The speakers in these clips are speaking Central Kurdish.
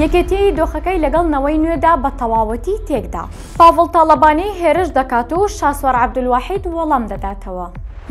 یەکێتی دۆخەکەی لەگەڵ نەوەی نوێدا بە تەواوەتی تێکدا. پاڤڵ تاڵەبانی هێرش دەکات و شاسوار عەبدولواحید وەڵام دەداتەوە.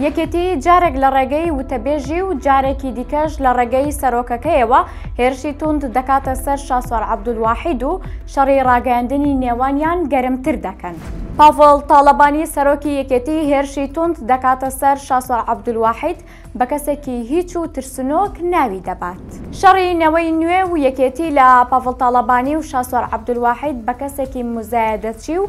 یەکێتی جارێک لە ڕێگەی وتەبێژی و جارێکی دیکەش لە ڕێگەی سەرۆکەکەیەوە هێرشی توند دەکاتە سەر شاسوار عەبدولواحید و شەڕی ڕاگەیاندنی نێوانیان گەرمتر دەکەن. پاڤڵ تاڵەبانی سەرۆکی یەکێتی هێرشی توند دەکاتە سەر شاسوار عەبدولواحید بە کەسێکی هیچ و ترسنۆک ناوی دەبات. شەڕی نەوەی نوێ و یەکێتی لە پاڤڵ تاڵەبانی و شاسوار عەبدولواحید بە کەسێکی موزایەدەچی و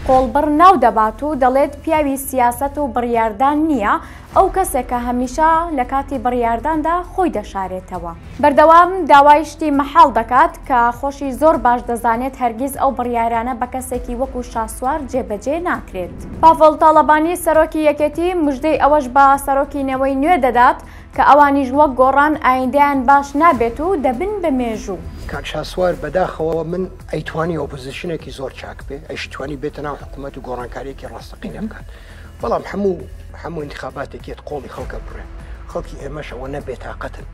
قۆڵبڕ ناو دەبات و دەڵێت پیاوی سیاسەت و بڕیاردان نییە، ئەو کەسێکە هەمیشە لە کاتی بڕیارداندا خۆی دەشارێتەوە. بەردەوام داوای شتی مەحاڵ دەکات کە خۆشی زۆر باش دەزانێت هەرگیز ئەو بڕیارانە بە کەسێکی وەکو شاسوار جێبەجێ ناکرێت. پاڤڵ تاڵەبانی سەرۆکی یەکێتی مژدەی ئەوەش بە سەرۆکی نەوەی نوێ دەدات کە ئەوانیش وەک گۆڕان ئایندەیان باش نابێت و دەبن بە مێژوو. کاک شاسوار بەداخەوە من ئەیتوانی opposition ێکی زۆر چاک بێ ئەیشتوانی بێتە ناو حکوومەت و گۆڕانکاریەکی ڕاستەقینە بکات بەڵام هەموو هەموو انتخاباتێک یەت قۆڵی خەڵکە بڕێ خەڵکی ئێمەش ئەوە نە بێتاقەتن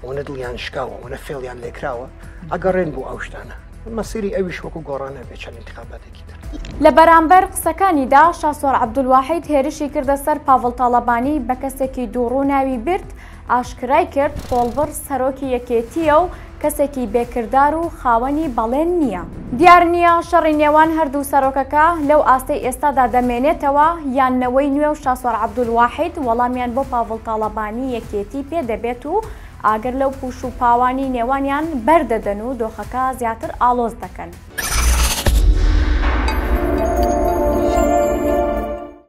ئەوە نە دڵیان شکاوە ئەوە نە فێڵیان لێکراوە ئەگەڕێن بۆ ئەو شتانە مەسیری ئەویش وەکو گۆڕانە بێ چەند انتخاباتێکی تر. لە بەرامبەر قسەکانیدا شاسوار عەبدولواحید هێرشی کردە سەر پاڤڵ تاڵەبانی بە کەسێکی دووڕوو ناوی برد، ئاشکرای کرد قۆڵبڕ سەرۆکی یەکێتییە و کەسێکی بێ کردار و خاوەنی بەڵێن نییە. دیار نییە شەڕی نێوان هەردوو سەرۆکەکە لەو ئاستەی ئێستادا دەمێنێتەوە یان نەوەی نوێ و شاسوار عەبدولواحید وەڵامیان بۆ پاڤڵ تاڵەبانی یەکێتی پێ دەبێت و ئاگر لەو پوش و پاوانی نێوانیان بەردەدەن و دۆخەکە زیاتر ئاڵۆز دەکەن.